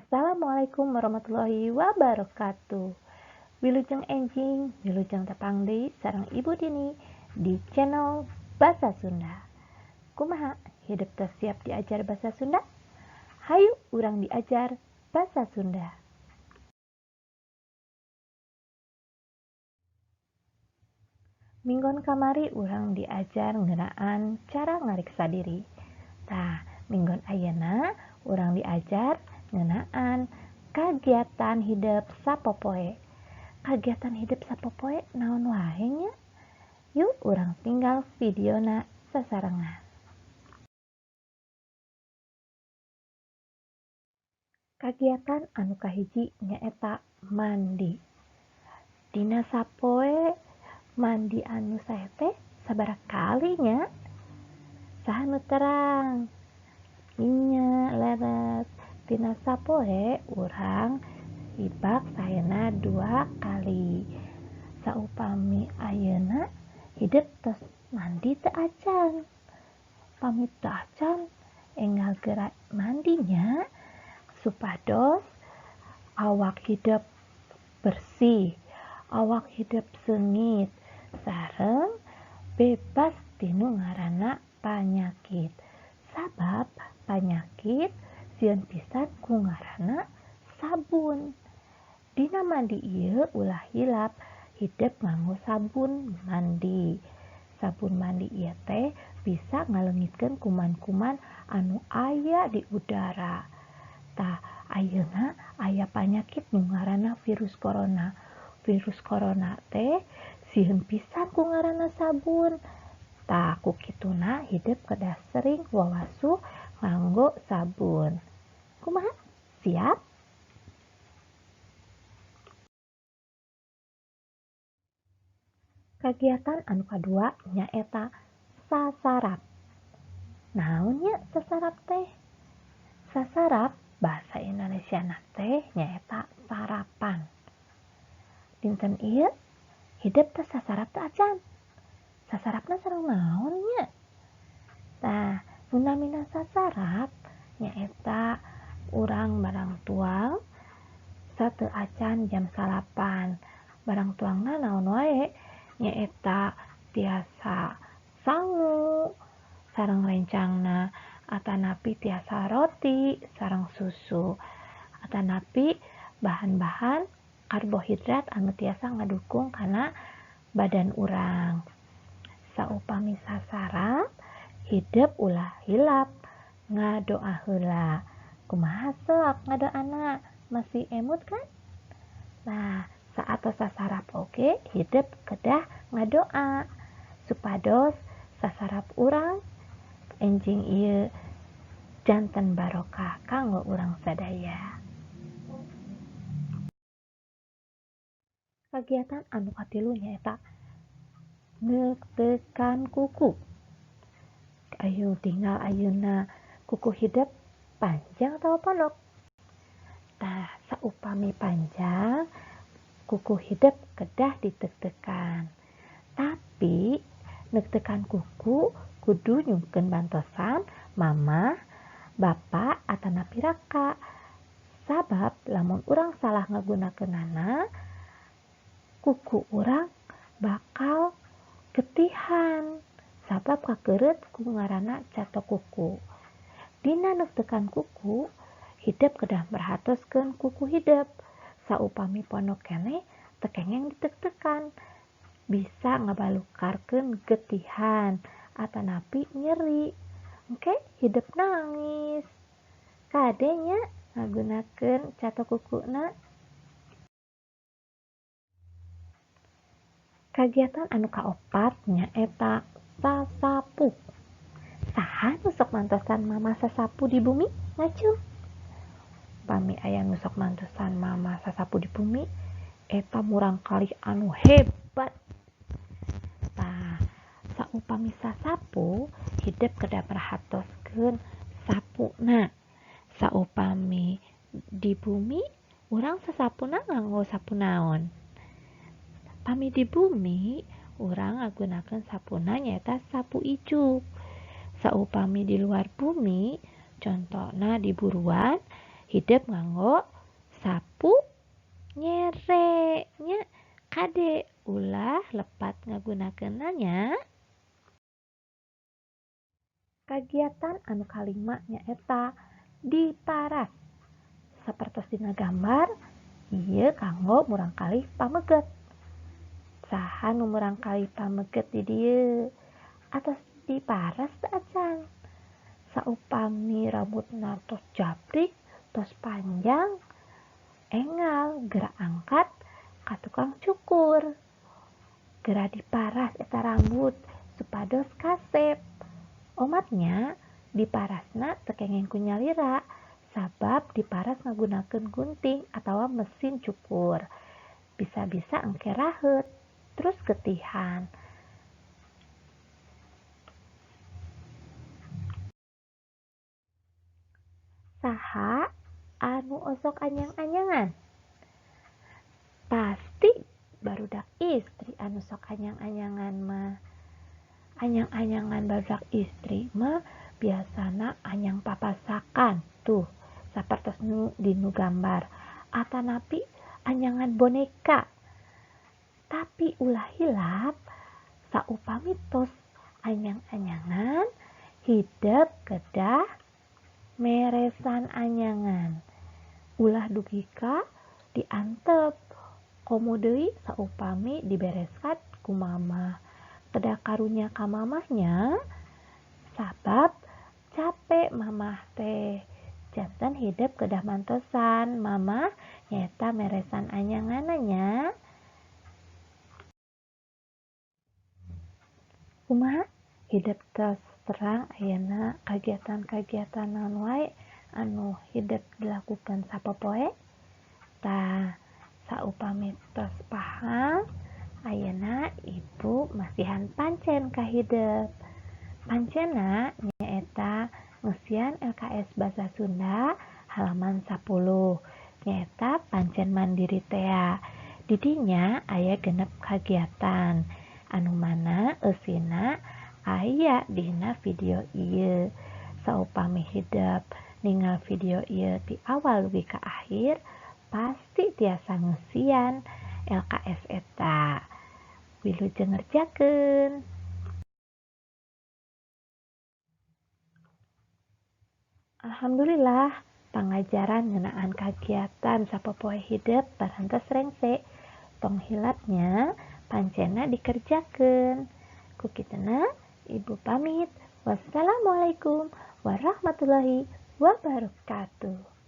Assalamualaikum warahmatullahi wabarakatuh. Wilujeng enjing, wilujeng tepang deui sareng Ibu Dini di channel Basa Sunda. Kumaha, hidup teh siap diajar bahasa Sunda? Hayu urang diajar bahasa Sunda. Minggon kamari urang diajar ngeunaan cara ngariksa diri. Tah, minggon ayeuna urang diajar ngeunaan kagiatan hidep sapopoe. Kagiatan hidep sapopoe naon wae nya? Yuk urang tinggal videona sasarengan. Kagiatan anu kahiji nyaeta mandi. Dina sapoe mandi anu sae teh sabaraha kali nya? Saha nu terang? Nya leres. Dina sapoe urang ibak saena 2 kali. Saupami ayeuna hidep tos mandi teu acan. Pami teu acan enggal geura mandi nya supados awak hidep bersih, awak hidep seungit, sareng bebas tinu ngaranna panyakit. Sabab panyakit sieun pisan ku ngaranna sabun. Dina mandi ieu ulah hilap hidep nganggo sabun mandi. Sabun mandi ieu teh bisa ngaleungitkeun kuman-kuman anu aya di udara. Tah, ayeuna aya panyakit nu ngaranna virus corona. Virus corona teh sieun pisan ku ngaranna sabun. Tah, ku kituna hidep kedah sering wawasuh nganggo sabun. Kumaha? Siap? Kagiatan anu kadua nyaeta sasarap. Naon nya sasarap teh? Sasarap bahasa Indonesiana teh nyaeta sarapan. Dinten ieu hidep teh sasarap teh acan. Sasarapna sareng naon nya? Tah, nu namina sasarap nyaeta urang barang tuang sateu acan jam 9. Barang tuangna naon wae? Nyaeta tiasa sangu sareng rencangna, atanapi tiasa roti sareng susu, atanapi bahan-bahan karbohidrat anu tiasa ngadukung kana badan urang. Saupami sasarap hidep ulah hilap ngadoa heula. Kumaha sok ngadoana? Masih emut kan? Nah, saatos sasarap oge hidep kedah ngadoa supados sasarap urang enjing ieu janten barokah kanggo urang sadaya. Kagiatan anu katilu nyaeta neuktekan kuku. Ayo tinggal ayeuna kuku hidep panjang atawa pondok? Tah, saupami panjang kuku hidep kedah ditek-tekan. Tapi neuktekan kuku kudu nyungkeun bantosan mama, bapak, atanapi raka. Sabab lamun urang salah ngagunakeunana, kuku urang bakal getihan. Sabab kakeureut ku ngaranna catok kuku. Dina neuktekan kuku, hidep kedah merhatoskeun kuku hidep. Saupami pondok keneh teu kengeng ditek-tekan, bisa ngabalukarkeun getihan atanapi nyeri. Engke hidep nangis. Kade nya ngagunakeun catok kukuna. Kagiatan anu kaopat nyaeta sasapu. Saha nu sok mantosan mama sasapu di bumi? Ngacung. Pami aya nu sok mantosan mama sasapu di bumi, eta murangkalih anu hebat. Tah, saupami sasapu hidep kedah perhatoskeun sapuna. Saupami di bumi urang sasapuna nganggo sapu naon? Pami di bumi urang ngagunakeun sapuna nyaeta sapu ijuk. Saupami di luar bumi, contohna di buruan, Hidep nganggo sapu nyere nya. Kade ulah lepat ngagunakeunna nya. Kagiatan anu kalima nyaeta diparas. Sapertos dina gambar ieu kanggo murangkalih pameget. Saha nu murangkalih pameget di dieu? Atos diparas teu acan? Saupami rambutna tos jabrik, tos panjang, enggal geura angkat ka tukang cukur. Geura diparas eta rambut supados kasep. Omatnya diparasna teu kenging ku nyalira sabab diparas ngagunakeun gunting atawa mesin cukur. Bisa-bisa engke raheut terus getihan. Saha anu osok anyang-anyangan? Pasti barudak istri anu sok anyang-anyangan mah. Anyang-anyangan barudak istri mah biasana anyang papasakan tuh sapertos nu dinu gambar, atanapi anyangan boneka. Tapi ulah hilap saupami tos anyang-anyangan hidep kedah meresan anyangan. Ulah dugi ka diantep komo deui saupami dibereskan ku mamah. Kedah karunya ka mamahnya sabab capek mamah teh. Janten hidep kedah mantosan mamah nyaeta meresan anyanganna nya. Kumaha hidep tos terang ayeuna kagiatan-kagiatan naon wae anu hidep dilakukan sapopoe? Tah, saupami tos paham, ayeuna ibu masihan pancen ka hidep. Pancena nyaeta ngeusian LKS Basa Sunda halaman 10 nyaeta pancen mandiri tea. Di dinya aya genep kagiatan anu mana eusina aya dina video ieu. Saupami hidep ningal video ieu ti awal dugi ka akhir pasti tiasa ngeusian LKS eta. Wilujeng ngerjakeun. Alhamdulillah pangajaran ngeunaan kagiatan sapopoe hidep parantos rengse. Tong hilapnya pancena dikerjakeun. Ku kituna ibu pamit. Wassalamualaikum warahmatullahi wabarakatuh.